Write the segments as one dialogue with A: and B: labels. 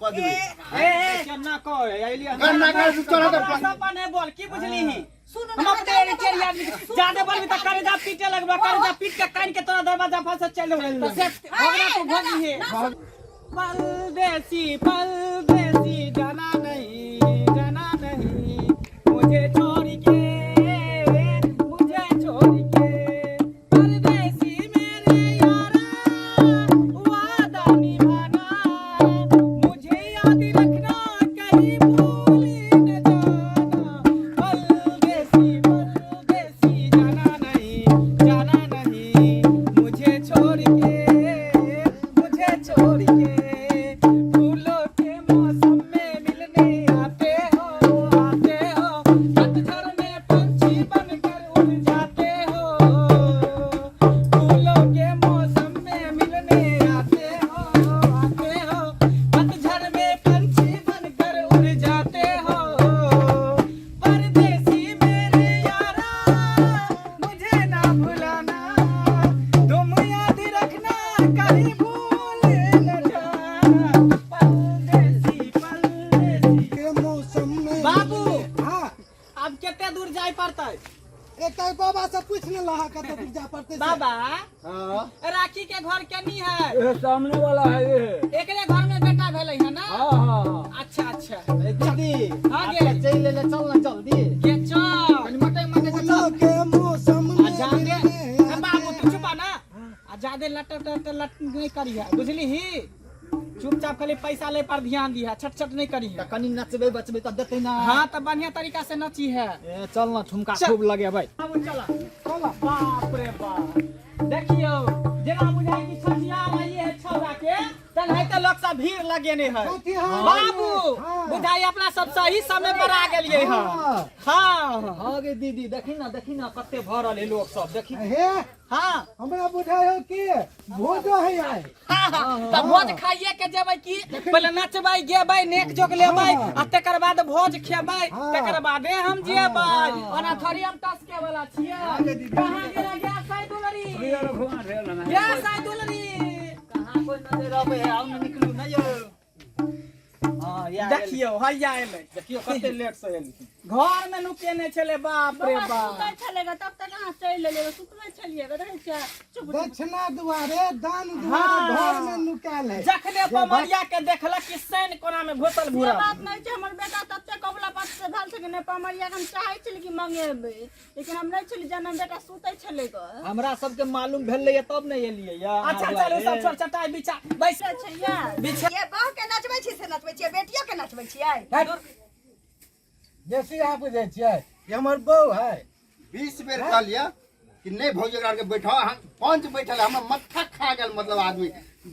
A: कऽ देबै।
B: ए ए,
C: केना कह अइली?
A: गन्ना कर चढ़ा दे।
B: सपा नहीं बोल, की बुझली ही?
D: सुनू
B: हम
D: ना।
B: अपने एरी चेरी आदमी छी। जादे बोलबी त करेजा पीटे लगबा, करेजा पीट के कान के तोरा दरवाजा पर से चल देबो। तो से भगना तू भगी है। परदेसी परदेसी, जाना नहीं जाना नहीं, मुझे छोड़ के, मुझे छोड़ के। परदेसी मेरे यारा, वादा निभाना, मुझे याद रखना, कहीं भूल न जाना। परदेसी परदेसी, जाना नहीं जाना नहीं, मुझे छोड़ के, मुझे छोड़ के। फूलों के मौसम में मिलने आते हो, आते हो, पतझड़ में पंछी बनकर उड़ जाते हो। फूलों के मौसम में मिलने आते हो, आते हो, पतझड़ में पंछी बनकर उड़ जाते हो। परदेसी मेरे यारा, मुझे ना भुलाना, तुम याद रखना, कहीं भूल न जाना। परदेसी परदेसी
E: के मौसम में।
B: बाबू।
E: हाँ।
B: अब कते दूर जाय पड़तै?
E: एक बाबा से पूछ ने लहा, कते दूर जा पड़ते से।
B: बाबा।
C: हाँ।
B: राखी के घर केनी है?
C: ये सामने वाला है ये।
B: एकरे घर में बेटा भेलै है ना?
C: हाँ हाँ हाँ।
B: अच्छा अच्छा।
C: ए दीदी।
B: हाँ।
C: आब
B: गे।
C: चलि ले, चल ना जल्दी।
B: के चल।
C: कनि मटक मटक के
E: फूलों
C: चल।
E: के मौसम
B: आ
E: में
B: जादे
E: मिलने
B: ए बाबू,
E: आते
B: तू चुपा ना, आ जादे लट लट लट नहीं करी है, बुझली ही? चुपचाप खाली पैसा ले पर ध्यान दिहा, छट छट नहीं करी है।
C: तऽ कनि नचबै बचबै तऽ देतै ना।
B: हाँ, तऽ बढ़िया तरीका से नची है।
C: ए चल ना, ठुमका
B: चल।
C: खूब लगेबै।
B: बाबू चला चला। बाप रे बाप, देखियो जेना बुझाई कि छठियार आइए है छौड़ा के, तेनाहिते लोग सब भीड़ लगेने है।
E: छठिहार।
B: बाबू।
E: हाँ।
B: बुझाई अपना सब सही समय पर आ गेलिए है।
C: हाँ।
B: हाँ।
C: हाँ गे दीदी, देखी ना, देखी ना, कते भरल है लोग सब, देखी।
E: हे।
B: हाँ।
E: हमरा बुझाय हो कि भोजो है आय।
B: हाँ, हाँ, तऽ भोज खाइए के जेबै की? पहिले नचबै गेबै, नेक जोग लेबै आ तकर बाद भोज खेबै, तकर बादे हम जेबै। ओना थोड़ी हम टसके वाला छियै। कहाँ गेलै गैस साई दुलरी, गैस साई दुलरी?
C: कहाँ कोई नजर अबै है? आउ ने, निकलू ना यौ। हाँ, या।
B: देखियौ, हैया एलै।
C: देखियौ कते लेट से एलखिन।
B: घर में नुकेने छलै, बाप रे
D: बाबा
B: बाप।
D: सुतल छलै तब तक अहाँ चलि एलियै। सुतबै छलियै, देखै छियै, चुप।
E: दक्षिणा दुआरे, दान दुआरे घर में नुकायल है।
B: जखने पमरिया के देखलक कि सैन कोना में घुसल
D: से
B: घुरल।
D: बात नहि छै। हमर बेटा तते कबुला पात से भेल छै कि नहि, पमरिया के हम चाहै छली कि मंगेबै, लेकिन हम नहि छली जहन हमर बेटा सुतै छलै ग।
C: हमरा सबके मालूम भेलै तब ने एलियै या।
B: अच्छा चलू, सब छोड़ चटाई बिछा बैस।
D: छै यार।
B: बिछा।
F: ये बहू के नचबै छी से नचबै छियै, बेटियो के नचबै छियै।
E: बेसी अहाँ बुझै छियै, ई हमर बहू है।
A: 20 बेर कहलियै कि नहि भौजी, एकरा आरके बैठाओ। अहाँ पंच बैठल है, हमर मत्था खा गेल। मतलब आदमी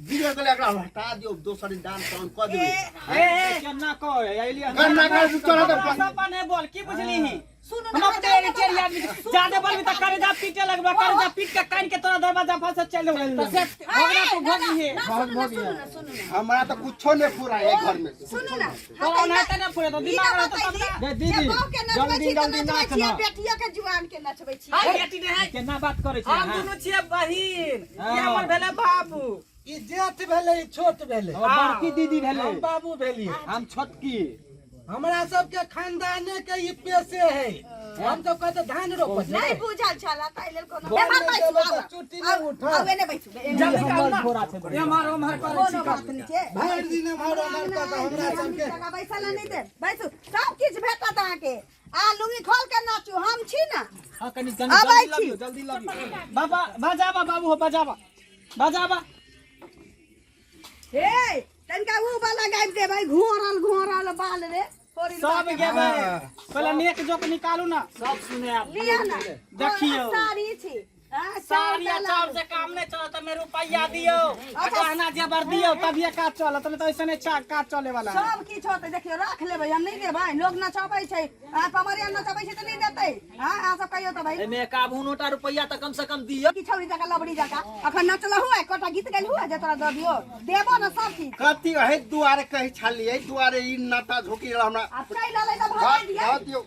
A: 20 बेर कहलियै, एकरा हटा दियौ, दोसर दिन दान तान कऽ देबै।
B: ए ए,
C: केना कह अइली?
A: गन्ना कर चढ़ा दे।
B: सपा नहीं बोल, की बुझली ही?
D: सुनू
B: हम
D: ना।
B: अपने एरी चेरी आदमी छी। जादे बोलबी त करेजा पीटे लगबा, करेजा पीट के कान के तोरा दरवाजा पर से चल देबो। तो से भगना तू भगी है।
F: ना, सुनू ना, सुनू ना, सुनू ना।
A: हमरा तऽ कुछो नहि फुरा है घर में।
F: सुनू ना।
B: तोरा ओनाहिते नहि फुरे तो दिमाग रहतो तब ना।
C: गे दीदी,
F: जे बहू के नचबै
C: जल्दी
F: छी तऽ
C: जल्दी
F: नचबै
C: नाच
F: छियै,
C: ना।
F: बेटियो के जुआन के नचबै छियै।
B: हाय बेटी ने है।
C: केना बात करै छै
B: हम
C: अहाँ?
B: दुनू छियै बहिन। ई
C: हाँ।
B: हमर भेलै बाबू।
E: ई जेठ भेलै, ई छोट भेलै।
C: हमर बड़की दीदी भेलै।
E: हम बाबू भेलियै।
C: हम छोटकी।
E: हमरा सबके खानदाने के ई पेशे है। हम सब कहते धान रोपै
F: नहि
E: छै।
F: बुझल छल ताहि लेल कोनो
E: बोल
F: एम्हर
E: नहि
F: बैसू,
E: देबै तऽ
F: आउ,
E: चुट्टी नहि
F: आउ,
E: उठत।
F: आउ, एने बैसू, एने।
B: जल्दी कर
C: हमर
B: ना।
C: घोड़ा छै।
B: एम्हर ओम्हर करै
F: कोनो
B: छी।
F: बात नहि छै।
E: भरि दिन एम्हर ओम्हर कऽ कऽ हमरा सबके
F: जगह बैसल नहि देब। बैसू, सब किछु भेटत अहाँके। आ लुंगी खोल के नाचू, हम छी ना।
C: हाँ, कनि जल्दी
F: अबै
C: जल्दी
F: छी।
C: लगियौ, जल्दी लगियौ।
B: बाबा बजाबा, बाबू हो, बजाबा बजाबा।
F: हे, तनिका ऊ वाला गाबि देबै, घोरल घोरल बाल रे थोड़ी।
B: सब गेबै, पहिले नेक जोक निकालू ना।
C: सब सुने आब।
F: लिअ ना।
B: देखियौ।
F: साड़ी छी। हाँ,
B: साड़ी आ
F: चार
B: चाउर से काम नहीं चलत, में रुपया दियो आ गहना जेवर दियो, तभिए काज चलत, नहीं तो ऐसे नहीं काज चले वाला है।
F: सब किछु होतै, देखियौ, राख लेबै, हम नहि देबै। लोग नचबै छै आ पमरिया नचबै छै तऽ नहि देतै? हाँ, अहाँ सब कहियौ तऽ भाइ।
C: एहिमे 51 टा रुपैआ तऽ कम से कम दियौ।
F: की छौरी जकाँ, लबड़ी जकाँ अखन नचलहु है, कोटा गीत गेलहु है जे तोरा दऽ दियौ? देबो ने सब चीज।
A: कथी है दुआरे कहै छलियै, दुआरे ई नाता झोकी हमरा।
F: आब चलि एलै तऽ भगा दियै?
A: दऽ दियौ।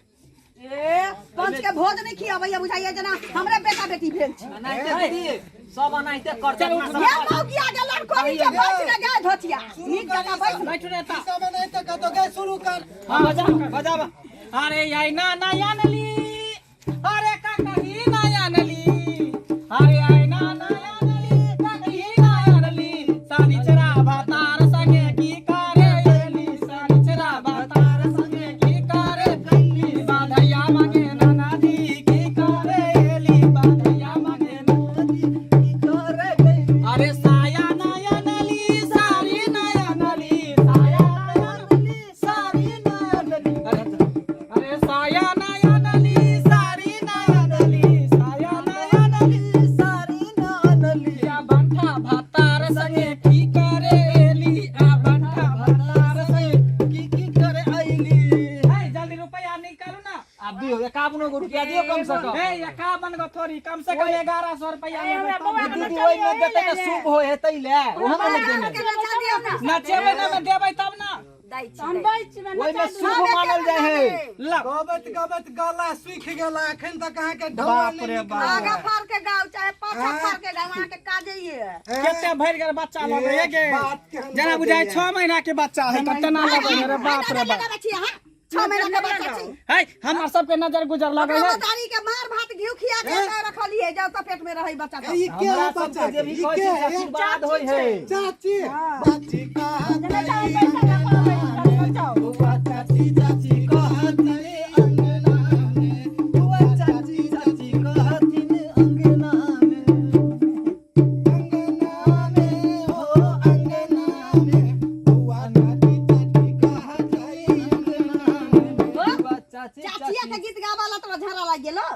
F: ए पंच के भोज नहि खियाबैया, बुझाइया जेना हमरे बेटा बेटी भेल छै।
C: एनाहिते दीदी, सब एनाहिते करतै।
B: चल उठ।
F: ये मौगिया के लड़कोरी के बैठ ने गए धोतिया नीक जगह बैठ ने।
B: बैठू रे ता।
E: सब नहीं तो कतो गए शुरू कर।
B: हाँ बजा बजाबा। अरे आई ना नया नली, अरे का कही नया नली, अरे आई ना नया नली, का कही नया नली, सानी चरा भातार संगे की करे एली, सानी चरा भातार संगे की करे एली, बाधैया मांगे नाना जी की करे एली, बाधैया मांगे नाना जी की करे एली। अरे साया नया नली सारी नया नली, साया नया नली सारी नया नली, अरे अरे साया नया नली सारी नया नली, साया नया नली सारी नया नली, आ बंठा भातार संगे की करे एली, आ बंठा भातार संगे की की करे आइली। हे जल्दी रुपया निकालू ना।
C: आब दियौ 51 गो रुपया दियौ कम से कम।
B: हे 51 गो थोड़ी, कम से कम 1100 रुपया लेबै तब।
D: बौआ के
C: दीदी ओहिमे देतै ने शुभ होइ है तै ले ओहो मे ने देने।
F: नचा दियौ ने।
B: नचेबै ना ने देबै तब ना।
F: दै छी।
D: हम दै छी ने।
C: ओहिमे शुभ मानल जाइ है।
B: ला
E: गबैत गबैत गला सूखि गेल, अखन तक अहाँके ढौआ
B: बाप
E: नहि
B: रे
E: निकलल।
B: बाप।
F: आगा फाड़ के गाओ चाहे पाछा फाड़ के गाओ, अहाँके काजे ये।
B: कते भरि गेल बच्चा लगै है गे,
E: बात के हम
B: जेना बुझाइ 6 महीना के बच्चा है कते ना लगै है रे। बाप रे बाप।
F: छी अहाँ 6 महीना के बच्चा छी।
B: है हमरा सबके नजर गुजर लगै है।
F: दादी के मार भात घी खिया के रखलिए जाओ त पेट में रहै बच्चा
E: ई के
C: हमरा
E: है बच्चा
C: सबके जे भी
E: ई
C: कहै
E: के
C: छै
E: है?
C: आशीर्वाद होइ है।
E: चाची चाची कहतै
D: पैसा ना पाबै चल।
E: बौआ चाची चाची कहतै अंगना में, बौआ चाची चाची कहथिन अंगना में, अंगना में हो अंगना में, बौआ चाची चाची कहतै अंगना में।
C: बौआ चाची
F: चाचिया के गीत गावा ला तोरा झाड़ा लाग गेलो।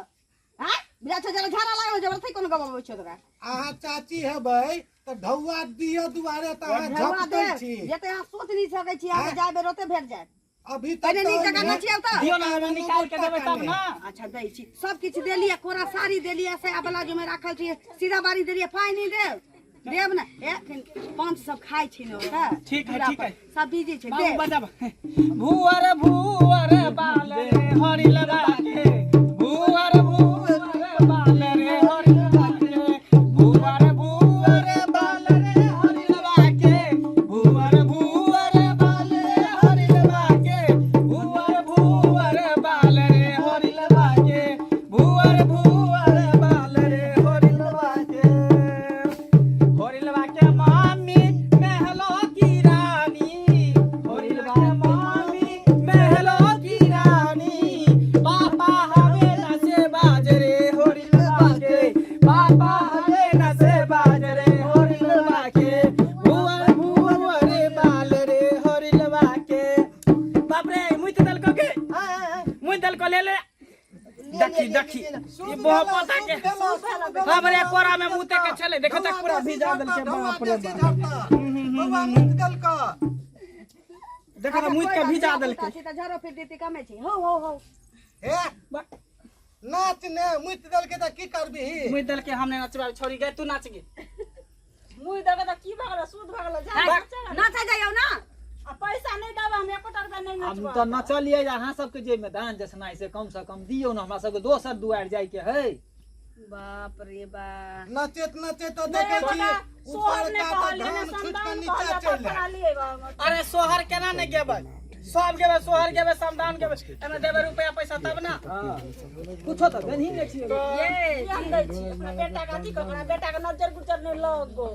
F: हां बिरा छो जरा झाड़ा लागल जबरदस्ती कोनो गवाबै छो तोरा।
E: अहाँ चाची हेबै तऽ ढौआ दिअ दुआरे तऽ अहाँ
F: ढौआ
E: झपटै
F: दे
E: छी।
F: जते अहाँ सोच नहीं सकै छी, अहाँ जाय बेर ओते भेट जायत।
E: अभी तक
F: पहिने नीक जकाँ नचियौ तऽ।
B: दियौ ना, हमरा निकाल के देबै तब ना।
F: अच्छा दै छी, सब किछु देलियै, कोरा साड़ी देलियै, साया ब्लाउज में राखल छी, सीधा बारी देलियै, पाइ नहि देब देब ने। ए पाँच सब खाइ छी ने ओतऽ।
B: ठीक है, ठीक है।
F: सब बिजी छै।
B: बाबू
F: दे
B: बजाब। भुअर भुअर बाल रे हरि लगा के, भुअर भुअर बाल रे हरि लगा के, भुअर भुअर बाल रे हरि लगा के, भुअर भुअर बाल रे हरि लगा के, भुअर भुअर बाल रे हरि लगा के, भुअर भुअर बाल रे हरि लगा के, होरिलवा के मामी महलो की रानी, होरिलवा के मामी महलो की रानी, पापा हवे न से बाजरे होरिलवा के, पापा हवे न से बाजरे होरिलवा के, भुअर भुअर बाल रे होरिलवा के। बाप रे मुइत दलको के, मुइत दलको ले ले। देखी देखी ई बहुत पता के बाप रे कोरा में मुते के छले, देखो तक पूरा भिजा देल छै। बाप रे बाप।
E: बौआ मुत देलक।
B: देखो त मुइत के भिजा देलकै।
F: तऽ झरो फिर दीदी कमे छी। हो हो हो।
E: हे नाच ने, मुत देलकै तऽ की करबिही?
B: मुइत देलकै, हम नहि नचबै छोड़ी गए, तू नाच गे।
D: मुँह देबै तऽ की भऽ गेलो, सूद भऽ गेलो जा नचा।
F: नाचा जाइयौ ना।
D: आ पैसा नहि देबै हम एकोटा रुपया नहि
C: हम
D: नचबै।
C: तऽ नचलियै अहाँ सबके जे दान जसनाइ से कम से कम दियौ ने, हमरा सबके दोसर दुआरि जाइके है।
F: बाप रे बाप।
E: नचैत नचैत तऽ देखै छी
D: सोहर नहि
E: ऊपरका तऽ
D: कहलियै ने
E: धान छुटि कऽ
D: समदाउन
E: नीचा
D: कहलियै
E: चलि
D: तब
E: आयल।
D: कहलियै बाबा।
B: अरे सोहर केना नहि गेबै, सब गेबै सोहर गेबै समदाउन गेबै, एमे देबै रुपया पैसा तब ना।
C: कुछो तऽ देनही नहि छियै।
D: ये हम दै छी अपना बेटा के अथी कऽ के, बेटा के नजर गुजर नहि लगो।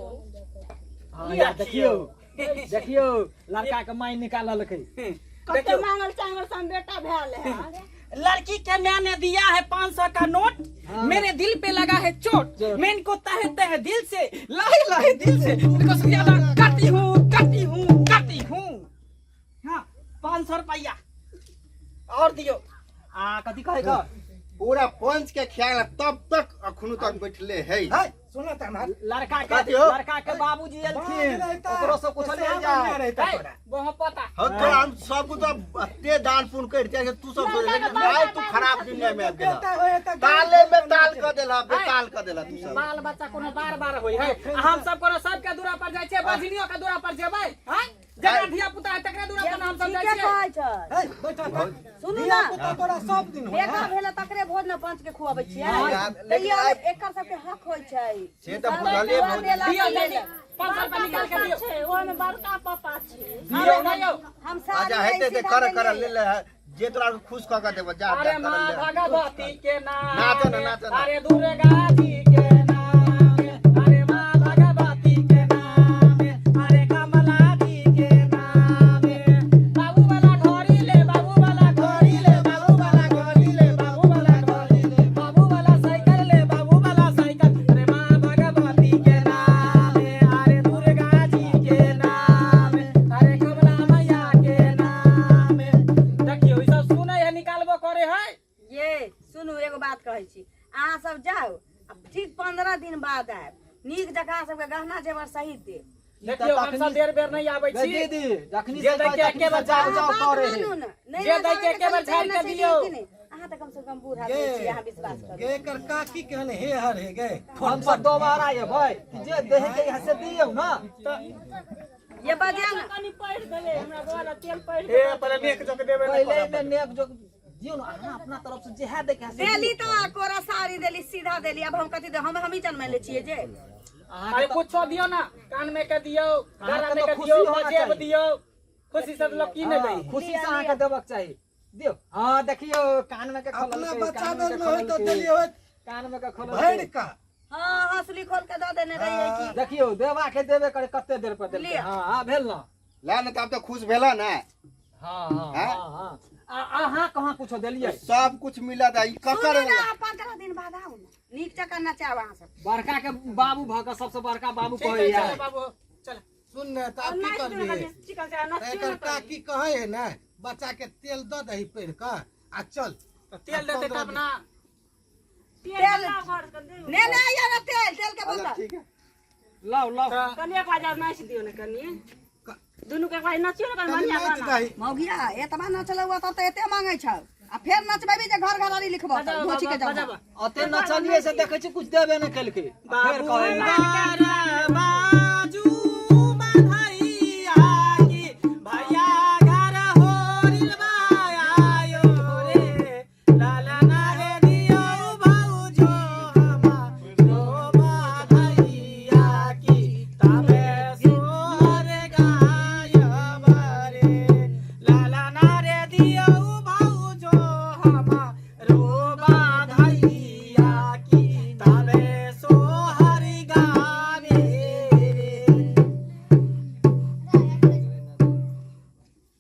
C: हाँ यार देखियौ देखियौ लड़का के माय निकाललकै।
D: कते मांगल चांगल से हम बेटा भेल है।
B: लड़की के मैंने दिया है 500 का नोट, मेरे दिल पे लगा है चोट, मैं इनको तहे तहे दिल से लाहे लाहे दिल से इनको ज्यादा करती हूँ करती हूँ करती हूँ। हाँ 500 रुपया और दियो।
C: आ कथी कहै का
A: पूरा पंच के ख्याल तब तक अखनो तक बैठले है।
E: है सुनऽ तऽ हमर
C: लड़का के
A: कथी हो?
C: लड़का के बाबूजी एलखिन
E: बाज रहिता,
C: ओकरो से कुछ
E: तऽ
C: ले
E: सेहो
C: जाए।
E: बढ़िआँ रहिता तोरा।
B: बहुत पता
A: हाँ तो हम सब कुछ तो ते दान पुण्य कर दिया तू सब लेकिन आइ तू खराब दुनिया में आबि गेला।
E: बेटा होय तऽ
A: ताले में ताल क देला, बेताल क देला तू सब।
B: बाल बच्चा कोनो बार बार होय है, आ हम सब कोनो सबके दूरा पर जाइ छियै, बजनियो के दूरा पर जेबै। हैं जकरा धिया पुता है तकरे दूरा पर हम सब जाइ
F: ठीके
B: छियै।
F: कहै छै।
E: हे बैठा कर।
F: सुनू
E: धिया
F: ना।
E: पुता तोरा सब दिन होय
F: बेटा भेलै तकरे भोज ने पंच के खुआबै छियै।
A: लेकिन
F: तैयो
A: आइ-
F: एकर सबके हक होइ छै।
A: से तऽ बुझलियै
F: खुआ
A: भौजी।
F: देलक,
B: दियौ
F: लेलक।
B: जल्दी, 500 रुपया निकाल के दियौ।
D: छै ओहिमे बड़का पापा छै।
B: दियौ ना यौ।
F: हम साड़ी
A: अच्छा हेतै तऽ
F: सीधा
A: कर कर
F: देलियै।
A: ले ले, जे तोरा आरके खुश कऽ के देबो, जा जा
B: अरे
A: कर
B: माँ
A: ले।
B: भगवती के नाम,
A: नाचो ना, नाचो ना।
B: अरे दुर्गा जी के नाम, अरे माँ भगवती के नाम, अरे कमला जी के नाम। बाबू वाला घड़ी ले, बाबू वाला घड़ी ले, बाबू वाला घड़ी ले, बाबू वाला घड़ी ले, बाबू वाला साइकिल ले, बाबू वाला साइकिल। अरे माँ भगवती के नाम, अरे दुर्गा जी के नाम, अरे कमला मैया के नाम। देखियौ, ई सब सुनै है, निकालबो करे है।
F: ये सुनू, एगो बात कहै छी, अहाँ सब जाउ आ ठीक 15 दिन बाद आयब, नीक जकाँ सबके गहना जेवर सहित देब।
B: देखियौ, हम सब बेर बेर नहीं आबै
E: गे
B: छी।
E: दीदी, जखनी
B: जे
E: से
B: दै के
E: कहै
B: एके बेर
E: तखनी से जाओ
B: झाड़ि
E: जाओ
F: अहाँ बात
E: करे है।
F: मानू ने, नहि
B: जे दै
F: नचाबै
B: के एके बेर
F: तऽ
B: झाड़ि के
F: नचेलियै
B: दियौ।
F: कि नहि? अहाँ तऽ कम से कम बूढ़ आदमी छी, अहाँ विश्वास करू।
G: गे एकर काकी केहन हे हर हे गे।
E: हम सब दोबारा एबै कि जे देह के यहाँ से दियौ ना।
F: ये बजे ने
D: कनि पढ़ि देबै हमरा बौआ लए तेल पढ़ि।
B: ए पहिले नेक जोक देबै ने।
E: पहिले में नेक जो दियौ ना, अहाँ अपना तरफ से जेहा दै के है से
F: देली
E: दियौ।
F: तऽ कोरा साड़ी देली, सीधा देली, अब हम कथी दे, हम हमही जनमैले छियै जे।
E: अहाँके
B: अरे
E: तऽ
B: कुछो दियौ ना, कान में के दियौ, गला
E: अहाँके
B: में
E: तऽ
B: के
E: खुशी
B: दियौ,
E: होना
B: बजेब
E: चाही।
B: दियौ। खुशी से लोग की नहि
E: हाँ,
B: दै।
E: खुशी से अहाँके देबक चाही, दियौ। हाँ देखियौ, कान में के
G: अपना
E: खोललकै,
G: बच्चा
E: कान में
G: बेर
E: के
G: में होय तऽ
E: खोललकै,
G: देलियै होय
E: कान में के
G: भरि
E: खोललकै।
G: कऽ।
F: हाँ, हँसुली खोल के दऽ देने रहियै की।
E: देखियौ, देवा के देबे करे, कते देर पर देलकै।
F: लिअ।
E: हाँ हाँ भेल ना।
A: ले ने, तब तऽ खुश भेला ने।
E: हाँ हाँ।
A: हैं?
E: हाँ हाँ, आ अहाँ कहाँ कुछो देलियै?
A: सब कुछ मिलत आ ई ककर।
F: सुनू ने, 15 दिन बाद आउ ने, नीक जकाँ नचायब अहाँ सब।
E: बड़का के बाबू भऽ कऽ सबसे बड़का बाबू
B: ठीक है,
E: कहैया।
B: चलो बाबू, चल।
G: सुन ने, तऽ आब की
D: नाचि दियौ ने
G: करबिही?
D: कनि, चिकन से
G: तऽ
D: नचियौ
G: एकर
D: ने कनि।
G: काकी कहै है ने, बच्चा के तेल दऽ दही पढ़ि कऽ आ चल।
B: तऽ तेल देतै तब ना।
D: तेल घर के दियौ।
F: ने ने आइयो ने, तेल तेल के
A: अच्छा
F: बोतल।
A: ठीक है।
E: लाउ लाउ।
D: कनि एक बार नाचि दियौ ने, कनि दुनू के एक बार नचियौ ने कनि
G: कनि
D: बढ़िआँ
G: नाचि
D: गाना।
G: दही।
F: मौगिया, एतबा नचलौ तब तऽ एते मांगै छौ, आ फेर नचबेबी जे घर घरारी लिखबो तऽ घोची के जाऊ।
B: बजाबऽ।
E: ओते नचलियै से देखै छी कुछ देबे नहि केलकै, आ फेर
B: बाबू
E: कहै
B: घर बाजू बधैया की भैया घर होरिल आयो रे, लाला नाहे दियौ भौजो हमारो बधैया की तबे सोहर गायब रे, लाला नारे दियौ भौजो हमारो बधैया की तबे सोहर गावे रे।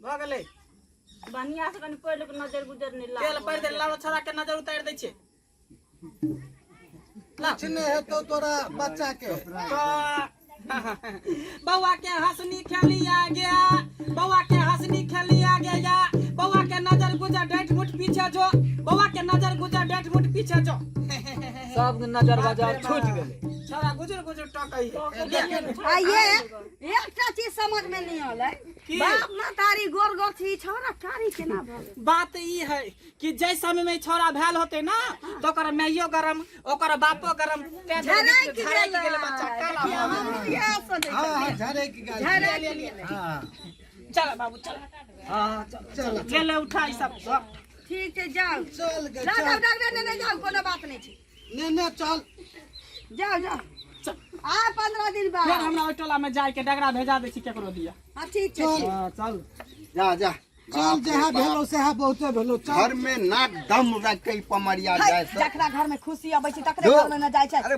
B: भऽ गेलै।
D: बढ़िआँ से कनि पढ़ि लिख, नजर गुजर नहि
B: तेल
D: लागल।
B: पड़ि देल, लालो छोड़ा के नजर उतारि दै छै।
G: कुछ नहि हेतौ तोरा बच्चा के।
B: बौआ के हंसनी खेलिया गया, बौआ के हंसनी खेलिया गया, बौआ के नजर गुजर डेठ मुठ पीछे जो, बौआ के नजर गुजर डेठ मुठ पीछे जो।
E: सब नजर बजर छूटि गेलै।
B: छोड़ा गुजर गुजर टकै है।
F: आ ये एकटा चीज समझ में नहीं आलै,
B: की?
F: बाप महतारी गोर गोर छी, छौड़ा कारी केना भऽ गेल?
B: बात ई है कि जै समय में छौड़ा भेल होते ना, तो ओकर माइयो गरम, ओकर बापो गरम, तें
F: झरकि
B: झरकि गेलै बच्चा काला
F: देखियौ,
B: भऽ गेलै।
F: हमहूँ इएह सोचै
G: हाँ हाँ
F: छलियै।
G: झरकि गेल।
F: झरकि गेलै।
G: हाँ।
B: चल बाबू, चल।
E: हाँ चल।
G: चल।
B: ले ले, उठा ई सब।
F: ठीक छै, जाउ।
G: चल गे।
F: जाउ
G: चल।
F: जाउ डॉक्टर, नहि नहि, जाउ, कोनो बात नहि छै।
G: ने ने, चल।
F: जाउ जाउ, आ 15 दिन बाद
B: फेर हमरा ओहि टोला में जाय के डगरा भेजा दै छी केकरो दिया।
F: हाँ ठीक छै।
G: चल।
E: हाँ चल।
A: जा जा।
G: चल।
A: बाप रे
G: जहाँ
A: बाप।
G: भेलो सेहा बहुते भेलो, चल।
A: घर में नाक दम रख के ई पमरिया
F: है,
A: जाय से
F: जकरा घर में खुशी अबै छै तकरे
A: जो।
F: घर में न जाइ छै।
A: अरे।